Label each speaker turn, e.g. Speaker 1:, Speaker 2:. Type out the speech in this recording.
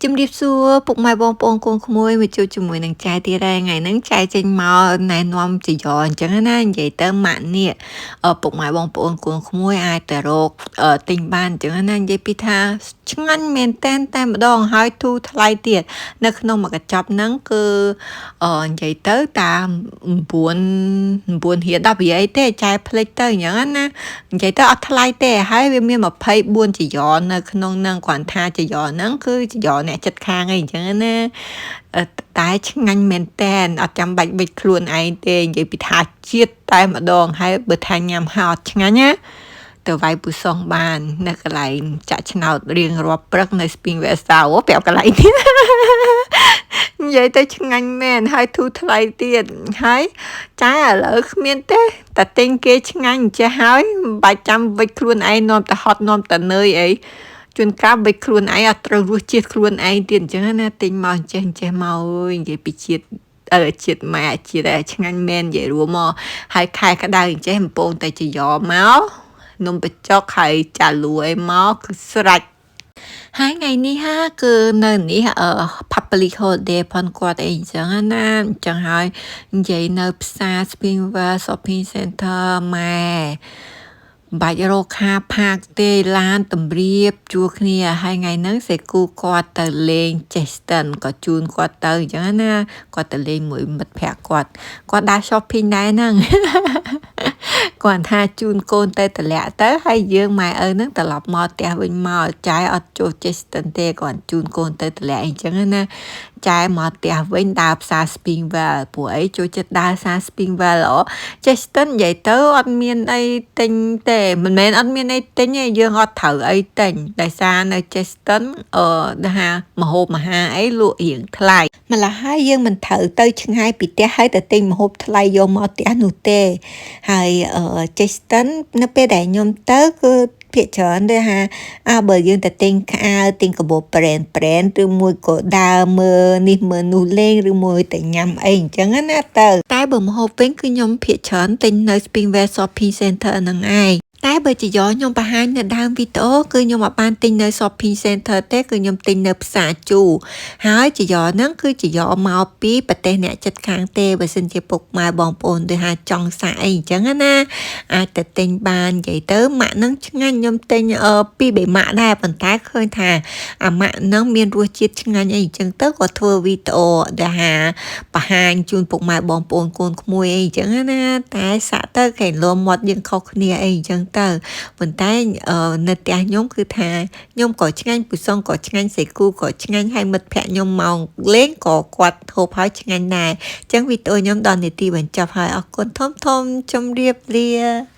Speaker 1: ជំរាបសួរពុកម៉ែបងប្អូនកូនក្មួយមកជួបជាមួយនឹងចែទៀតហើយថ្ងៃហ្នឹងចែចេញមកណែនាំចយអញ្ចឹងណានិយាយទៅម៉ាក់នេះពុកម៉ែបងប្អូនកូនក្មួយអាចទៅរកទិញបានអញ្ចឹងណានិយាយពីថាឆ្ងាញ់មែនតែនតែម្ដងហើយធូរថ្លៃទៀតនៅក្នុងមួយកញ្ចប់ហ្នឹងគឺនិយាយទៅតាម9 9រៀល10រៀលអីទេចែភ្លេចទៅអញ្ចឹងណានិយាយទៅអត់ថ្លៃទេហើយវាមាន24ចយនៅក្នុងហ្នឹងគ្រាន់ថាចយហ្នឹងគឺចយអ្នកចិត្តខាងអីអញ្ចឹងណាតែឆ្ងាញ់មែនតែនអត់ចាំបាច់វិចខ្លួនឯងទេនិយាយពីថាជាតិតែម្ដងហើយបើថាញ៉ាំហើយអត់ឆ្ងាញ់ណាទៅវាយពូសងបាននៅកន្លែងចាក់ឆ្នោតរៀងរាប់ព្រឹកនៅ Springwell អូប្រាប់កន្លែងនេះនិយាយទៅឆ្ងាញ់មែនហើយធូរថ្លៃទៀតហើយចាឥឡូវគ្មានទេតែទិញគេឆ្ងាញ់ចេះហើយមិនបាច់ចាំវិចខ្លួនឯងនាំទៅហត់នាំទៅនឿយអីជួនកាលវិចខ្លួនឯងអត់ត្រូវរសជាតិខ្លួនឯងទៀតអញ្ចឹងណាទិញមកចេះចេះមកអើយនិយាយពីជាតិអឺជាតិម៉ែជាតិឆ្ងាញ់មែននិយាយរួមមកហើយខែក្តៅអញ្ចេះកំពងតែចយមកនំបញ្ចុកហើយចាលួយមកគឺស្រេចហើយថ្ងៃនេះហាគឺនៅនេះអឺ public holiday ផនគាត់អីអញ្ចឹងណាអញ្ចឹងហើយនិយាយនៅផ្សារ Springwell Shopping Center ម៉ែបាច់រកខាផាកទេឡានតម្រៀបជួគ្នាហើយថ្ងៃហ្នឹងសេគូគាត់ទៅលេង Cheston ក៏ជូនគាត់ទៅអញ្ចឹងណាគាត់ទៅលេងមួយមិត្តភក្តិគាត់គាត់ដើរ shopping ដែរហ្នឹងគាត់ថាជូនកូនទៅតម្លាក់ទៅហើយយើងម៉ែឪហ្នឹងត្រឡប់មកផ្ទះវិញមកចែអត់ចូល Cheston ទេគាត់ជូនកូនទៅតម្លាក់អីចឹងណាចែមកផ្ទះវិញដើរផ្សារ Springwell ព្រោះអីចូលចិត្តដើរផ្សារ Springwell អូ Cheston និយាយទៅអត់មានអីទិញទេមិនមែនអត់មានអីទិញទេយើងអត់ត្រូវអីទិញដោយសារនៅ Cheston អឺថាមហូបមហាអីលក់រៀងថ្លៃម្ល៉េះហើយយើងមិនត្រូវទៅឆ្ងាយពីផ្ទះហើយទៅទិញម្ហូបថ្លៃយកមកផ្ទះនោះទេហើយអឺ Cheston នៅពេលដែលខ្ញុំទៅគឺភាគច្រើនទេថាអើបើយើងទៅទិញខោអាវទិញកាបូប brand brand ឬមួយក៏ដើរមើលនេះមើលនោះលេងឬមួយទៅញ៉ាំអីអញ្ចឹងណាទៅតែបើម្ហូបវិញគឺខ្ញុំភាគច្រើនទិញនៅ Springwell Shopping Center ហ្នឹងឯងតែបើជាយកខ្ញុំបង្ហាញនៅដើមវីដេអូគឺខ្ញុំអត់បានទិញនៅ shopping center ទេគឺខ្ញុំទិញនៅផ្សារជូហើយជាយកហ្នឹងគឺជាយកមកពីប្រទេសអ្នកចិត្តខាងទេបើសិនជាពុកម៉ែបងប្អូនដូចថាចង់សាកអីអញ្ចឹងណាអាចទៅទិញបាននិយាយទៅម៉ាក់ហ្នឹងឆ្ងាញ់ខ្ញុំទិញពីរបីម៉ាក់ដែរប៉ុន្តែឃើញថាអាម៉ាក់ហ្នឹងមានរសជាតិឆ្ងាញ់អីអញ្ចឹងទៅក៏ធ្វើវីដេអូដែលថាបង្ហាញជូនពុកម៉ែបងប្អូនកូនក្មួយអីអញ្ចឹងណាតែសាក់ទៅគេលមមាត់យើងខុសគ្នាអីអញ្ចឹងទៅប៉ុន្តែនៅផ្ទះខ្ញុំគឺថាខ្ញុំក៏ឆ្ងាញ់ពូសុងក៏ឆ្ងាញ់សេគូក៏ឆ្ងាញ់ហើយមិត្តភក្តិខ្ញុំមកលេងក៏គាត់ហូបហើយឆ្ងាញ់ដែរអញ្ចឹងវីដេអូខ្ញុំដល់នាទីបញ្ចប់ហើយអរគុណធំធំជម្រាបលា។